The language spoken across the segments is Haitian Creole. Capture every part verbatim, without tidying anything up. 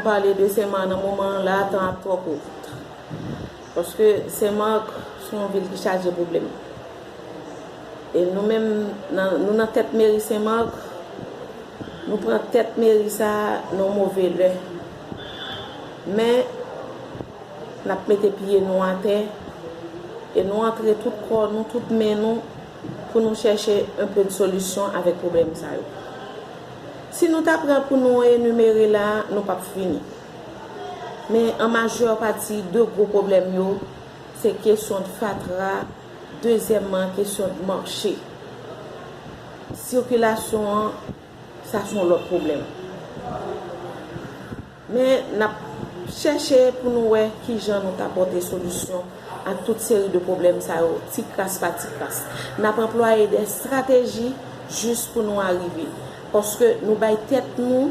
Pale de Senmak nan moman an la, tan ap twò kout. Paske Senmak se yon vil ki chaje pwoblèm. E nou menm, nan, nou nan tèt meri Senmak, nou pran tèt meri sa a nan yon move lè. Men, n ap mete pye nou atè e nou antre tout kò nou, tout men nou pou nou chèche un peu de solution avèk pwoblèm sa yo. Si nou ta pran pou nou enimere la, nou p ap fini. Men an majè pati, de gwo pwoblèm yo, se kesyon fatra, dezyèmman, kesyon mache. Sikilasyon an, sa se yon lòt pwoblèm. Men n ap chèche pou nou wè kijan nou ka pote solisyon a tout seri de pwoblèm sa yo, ti kras pa ti kras. N ap anplwaye de estrateji jis pou nou arive. Paske nou bay tèt nou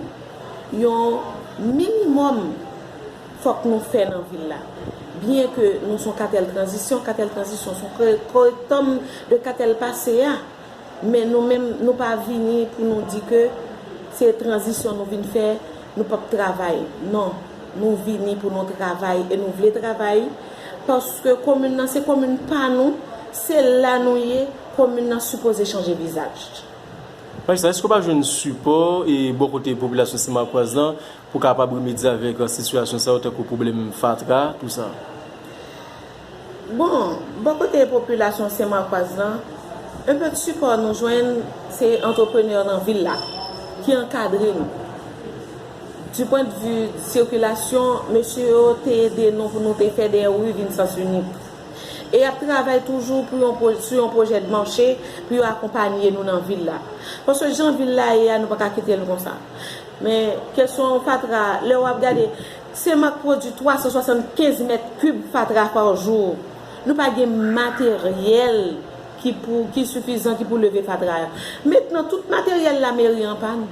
yon minimòm fòk nou fè nan vil la. Byen ke nou se yon katèl tranzisyon, katèl tranzisyon se yon kore-, korektanm de katèl pase a. Men nou menm, nou pa vini pou nou di ke se tranzisyon nou vin fè, nou p ap travay. Non, nou vini pou nou travay e nou vle travay. Paske komin nan se komin pa nou, se la nou ye, komin nan sipoze chanje vizaj. Majistra, èske w pa jwenn sipò e bò kote popilasyon Senmakwaz lan pou kapab remedye avèk sitiyasyon sa yo, tankou pwoblèm fatra, tou sa? Bon, bò kote popilasyon Senmakwaz lan, enpe sipò nou jwenn se antreprenè nan vil la ki ankadre nou. Du point de vue sikilasyon, mesye yo te ede nou pou nou te fè de ri vin sans unique. E y ap travay toujou pou yon pwo-, sou yon pwojè de mache pou yo akonpanye nou nan vil la. Paske jan vil la ye a, nou pa ka kite l konsa. Men kesyon fatra, lè w ap gade, Senmak pwodui twa san swasannkenz mèt kib fatra pa jou. Nou pa gen materyèl ki pou, ki sifizan, ki pou leve fatra a. Mentnan, tout materyèl lameri an pàn.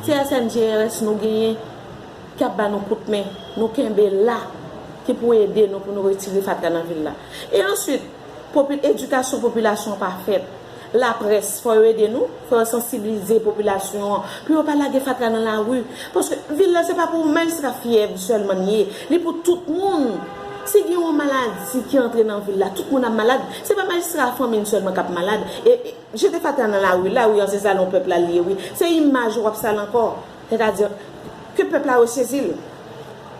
Se S N G R S nou genyen k ap ba nou kout men. Nou kenbe la, ki pou ede nou pou nou retire fatra nan vil la. E answit, popi-, edikasyon popilasyon an pa fèt. Laprès, fò yo ede nou, fò yo sansibilize popilasyon an, pou yo pa lage fatra nan lari. Paske vil la, se pa pou majistra Fyèv sèlman l ye, li pou tout moun. Si gen yon maladi ki antre nan vil la, tout moun ap malad. Se pa majistra Fanmi sèlman k ap malad. E, e jete fatra nan lari, lari an se salon pèp la l ye, wi. Se imaj w ap sal ankò. Sètadi ke pèp la resezi l.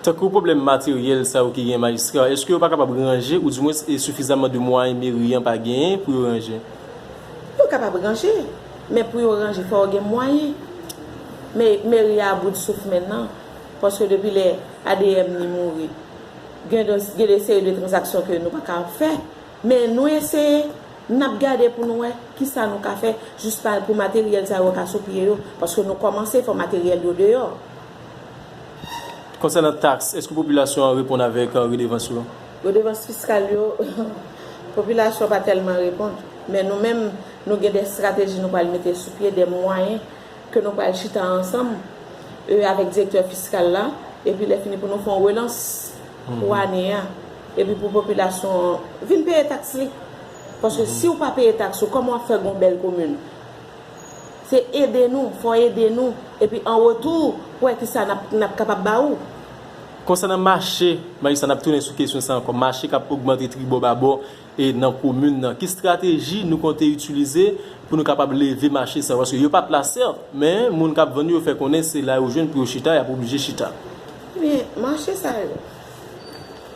Tankou pwoblèm materyèl sa yo ki gen majistra, èske yo pa kapab ranje, oudimwens e sifizaman de mwayen meri an pa genyen pou yo ranje? Yo kapab ranje, men pou yo ranje, fò yo gen mwayen. Men meri a bout souf mentnan, paske depi lè A D M ni mouri, gen de, gen de seri de tranzaksyon ke nou pa ka fè. Men nou eseye, n ap gade pou nou wè kisa nou ka fè jis pa, pou materyèl sa yo ka sou pye yo, paske nou kòmanse fè materyèl yo deyò. Konsènan taks, èske popilasyon an reponn avèk, euh, redevans yo? Redevans fiskal yo, popilasyon pa tèlman reponn. Men nou menm, nou gen de estrateji nou pral mete sou pye, de mwayen ke nou pral chita ansanm, e, avèk direktè fiskal la, epi lè fini pou nou fè yon relans pou ane a, epi pou popilasyon an vin peye taks li. Paske si w pa peye taks ou, kòman w ap fè gon bèl komin? Se ede nou, fò ede nou, epi an retou, pou wè kisa n ap, n ap kapab ba ou. Konsènan mache, majistra, n ap tounen sou kesyon sa ankò. Mache k ap ogmante tribò babò e nan komin nan. Ki estrateji nou konte itilize pou nou kapab leve mache sa yo? Paske yo pa t la, sèt, men moun k ap vann yo fè konnen se la yo jwenn pou yo chita, y ap oblije chita. Ebyen, mache sa yo,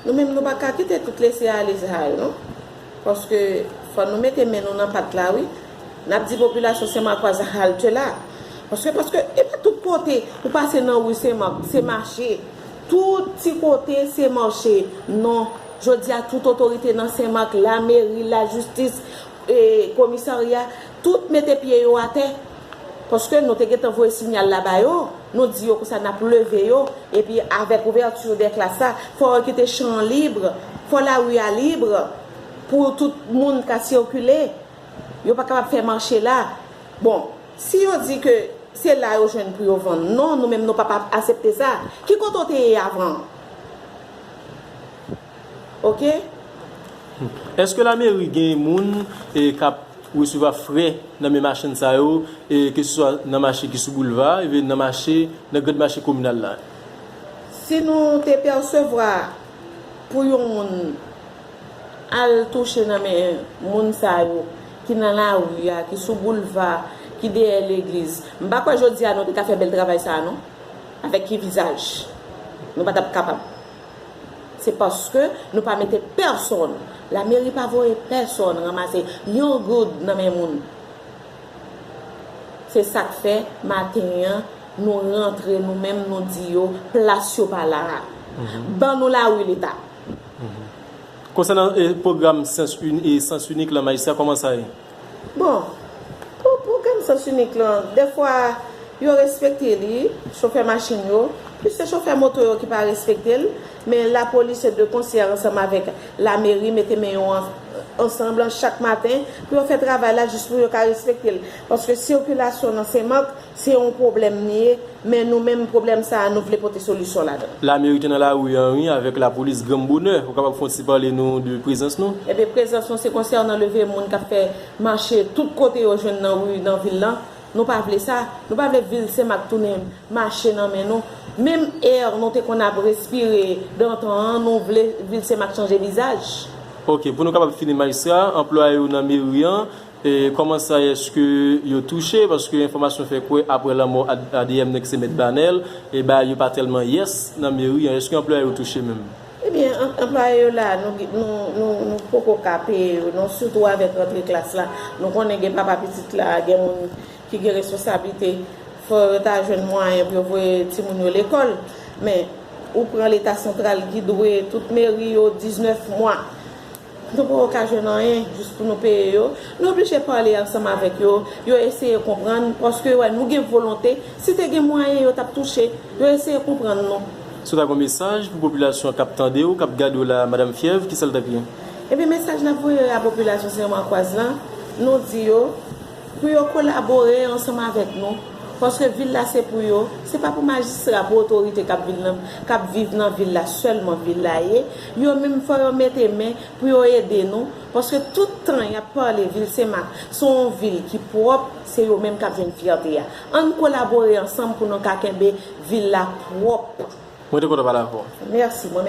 nou menm nou pa ka kite tout lese ale sa yo, non. Paske fò nou mete men nou nan pat la, wi. N ap di popilasyon Senmak pa halte la. Paske, paske e pa tout kote ou pase nan ri Senmak, se mache. Tout ti kote se mache. Non. Jodi a, tout otorite nan Senmak, lameri, lajistis, e, komisarya, tout mete pye yo atè. Paske nou te gentan voye siyal la ba yo, nou di yo konsa n ap leve yo, epi avèk ouvèti de klas la, fò yo kite chan an lib, fò lari a lib pou tout moun ka sikile. Yo pa kapab fè mache la. Bon, si yo di ke se la yo jwenn pou yo vann, non, nou menm nou p ap aksepte sa. Ki kote w te ye avan? Oke? Èske lameri gen moun, e, k ap resevwa frè nan men machann sa yo, e, keseswa nan mache ki sou boulva, e, nan mache, nan grand mache kominal la? Si nou te pèsevwa pou yon moun al touche nan men moun sa yo ki nan lari a, ki sou boulva, ki dèyè legliz, m pa kwè jodi a nou te ka fè bèl travay sa a non. Avèk ki vizaj? Nou pa t ap kapab. Se paske nou pa mete pèsonn. Lameri pa voye pèsonn ranmase yon goud nan men moun. Se sa k fè maten an nou rantre nou menm nou di yo plas yo pa la a. Ban nou lari leta. Konsènan eh, pwogram Sens Uni- eh, Sens Inik lan, majistra, kòman sa ye? Bon, pou pwogram Sens Inik lan, dèfwa yo respekte li, chofè machin yo, plis se chofè moto yo ki pa respekte l, men lapolis e de konsè ansanm avèk lameri mete men yo an- ansanm chak maten pou yo fè travay la jis pou yo ka respekte l. Paske sikilasyon nan Senmak, se yon pwoblèm li ye, men nou menm pwoblèm sa a nou vle pote solisyon ladan. Lameri te nan lari an wi, avèk lapolis granm bonè. Ou kapab fè yon ti pale nou de prezans nou? Ebyen prezans nou se konsènan leve moun k ap fè mache tout kote yo jwenn nan ri nan vil lan. Nou pa vle sa. Nou pa vle vil Senmak tounen mache nan men nou. Menm è nou te konn ap respire dantan an, nou vle vil Senmak chanje vizaj. Ok, pou nou kapab fini, majistra, anplwaye yo nan meri an, e kòman sa ye, èske yo touche? Paske enfòmasyon fè kwè, apre lanmò A D M nan ki se mèt Banèl, e ba yo pa tèlman yès nan meri an. Èske anplwaye yo touche menm? Ebyen, anplwaye yo la, nou, nou, nou, nou poko ka peye yo non, sitou avèk rantre klas la. Nou konnen gen papa pitit la, gen moun ki gen responsablite. Fò yo ta jwenn mwayen pou yo voye timoun yo lekòl. Men, ou pran Leta santral ki dwe tout meri yo diznèf mwa. Nou poko ka jwenn anyen jis pou nou peye yo. Nou oblije pale ansanm avèk yo. Yo eseye konprann, paske yo wè nou gen volonte. Si te gen mwayen, yo t ap touche. Yo eseye konprann nou. Si w ta gen yon mesaj pou popilasyon k ap tande w, k ap gade w la, Madanm Fyèv, kisa l t ap ye? Ebyen, mesaj n ap voye a popilasyon Senmakwaz lan, nou di yo, pou yo kolabore ansanm avèk nou, paske vil la se pou yo, se pa pou majistra, pou otorite k ap viv nan, k ap viv nan vil la sèlman vil la ye, yo menm fò yo mete men pou yo ede nou, paske tout tan y ap pale vil Senmak se yon vil ki pwòp, se yo menm k ap jwenn fyète a. Ann kolabore ansanm pou nou ka kenbe vil la pwòp. Mwen te kontan pale avè w. Mèsi, mwen